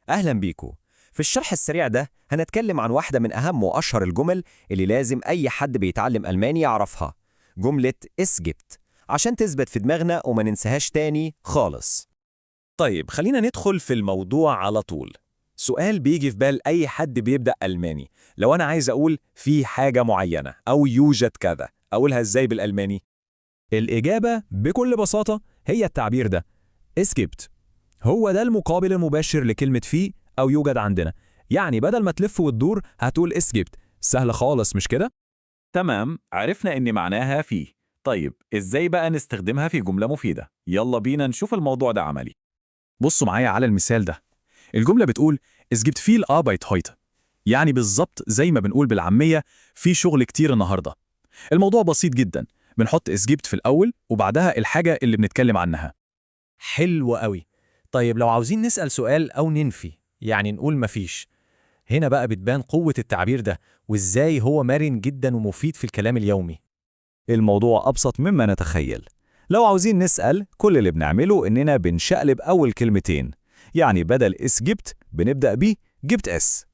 أهلا بيكو. في الشرح السريع ده هنتكلم عن واحدة من أهم وأشهر الجمل اللي لازم أي حد بيتعلم ألماني يعرفها، جملة es gibt، عشان تثبت في دماغنا وما ننساهاش تاني خالص. طيب خلينا ندخل في الموضوع على طول. سؤال بيجي في بال أي حد بيبدأ ألماني، لو أنا عايز أقول في حاجة معينة أو يوجد كذا، أقولها إزاي بالألماني؟ الإجابة بكل بساطة هي التعبير ده، es gibt. هو ده المقابل المباشر لكلمة في أو يوجد عندنا. يعني بدل ما تلف وتدور هتقول es gibt. سهلة خالص، مش كده؟ تمام، عرفنا إن معناها فيه. طيب إزاي بقى نستخدمها في جملة مفيدة؟ يلا بينا نشوف الموضوع ده عملي. بصوا معايا على المثال ده. الجملة بتقول es gibt viel Arbeit heute. يعني بالظبط زي ما بنقول بالعامية في شغل كتير النهاردة. الموضوع بسيط جدا، بنحط es gibt في الأول وبعدها الحاجة اللي بنتكلم عنها. حلو قوي. طيب لو عاوزين نسأل سؤال أو ننفي، يعني نقول مفيش، هنا بقى بتبان قوة التعبير ده وإزاي هو مرن جدا ومفيد في الكلام اليومي. الموضوع أبسط مما نتخيل. لو عاوزين نسأل، كل اللي بنعمله إننا بنشقلب أول كلمتين، يعني بدل es gibt بنبدأ ب gibt es.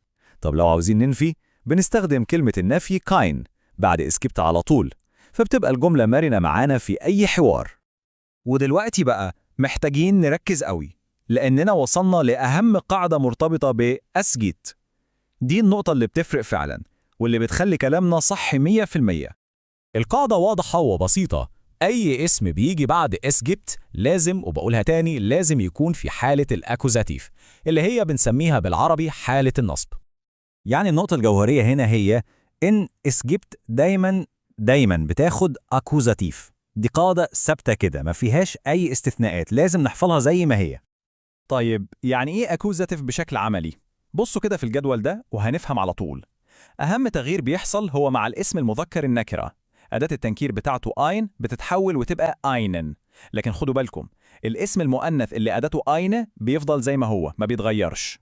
طب لو عاوزين ننفي، بنستخدم كلمة النفي kein بعد es gibt على طول، فبتبقى الجملة مرنة معانا في أي حوار. ودلوقتي بقى محتاجين نركز قوي، لأننا وصلنا لأهم قاعدة مرتبطة ب es gibt. دي النقطة اللي بتفرق فعلا واللي بتخلي كلامنا صح 100%. القاعدة واضحة وبسيطة، أي اسم بيجي بعد es gibt لازم، وبقولها تاني، لازم يكون في حالة ال Akkusativ، اللي هي بنسميها بالعربي حالة النصب. يعني النقطة الجوهرية هنا هي إن es gibt دايما دايما بتاخد Akkusativ. دي قاعدة ثابتة كده، ما فيهاش أي استثناءات، لازم نحفظها زي ما هي. طيب يعني إيه Akkusativ بشكل عملي؟ بصوا كده في الجدول ده وهنفهم على طول. أهم تغيير بيحصل هو مع الاسم المذكر النكرة، أداة التنكير بتاعته ein بتتحول وتبقى einen. لكن خدوا بالكم، الاسم المؤنث اللي أداته eine بيفضل زي ما هو، ما بيتغيرش.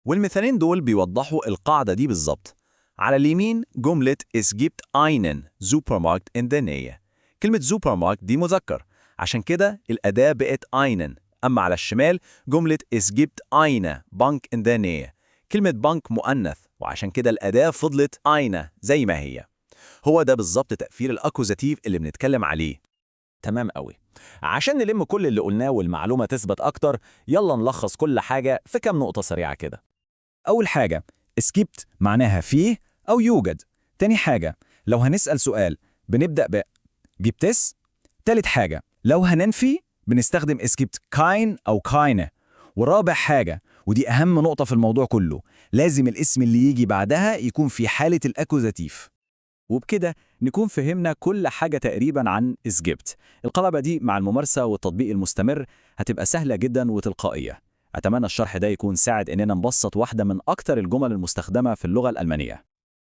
والمثالين دول بيوضحوا القاعدة دي بالظبط. على اليمين جملة Es gibt einen Supermarkt in der Nähe. كلمة Supermarkt دي مذكر، عشان كده الأداة بقت einen. أما على الشمال جملة Es gibt eine Bank in der Nähe. كلمة Bank مؤنث، وعشان كده الأداة فضلت eine زي ما هي. هو ده بالظبط تأثير ال Akkusativ اللي بنتكلم عليه. تمام قوي. عشان نلم كل اللي قلناه والمعلومة تثبت أكتر، يلا نلخص كل حاجة في كام نقطة سريعة كده. أول حاجة، es gibt معناها فيه أو يوجد. تاني حاجة، لو هنسأل سؤال بنبدأ ب gibt es. تالت حاجة، لو هننفي بنستخدم es gibt kein أو keine. ورابع حاجة، ودي أهم نقطة في الموضوع كله، لازم الاسم اللي يجي بعدها يكون في حالة ال Akkusativ. وبكده نكون فهمنا كل حاجة تقريبا عن es gibt. القاعدة دي مع الممارسة والتطبيق المستمر هتبقى سهلة جدا وتلقائية. أتمنى الشرح ده يكون ساعد إننا نبسط واحدة من أكتر الجمل المستخدمة في اللغة الألمانية.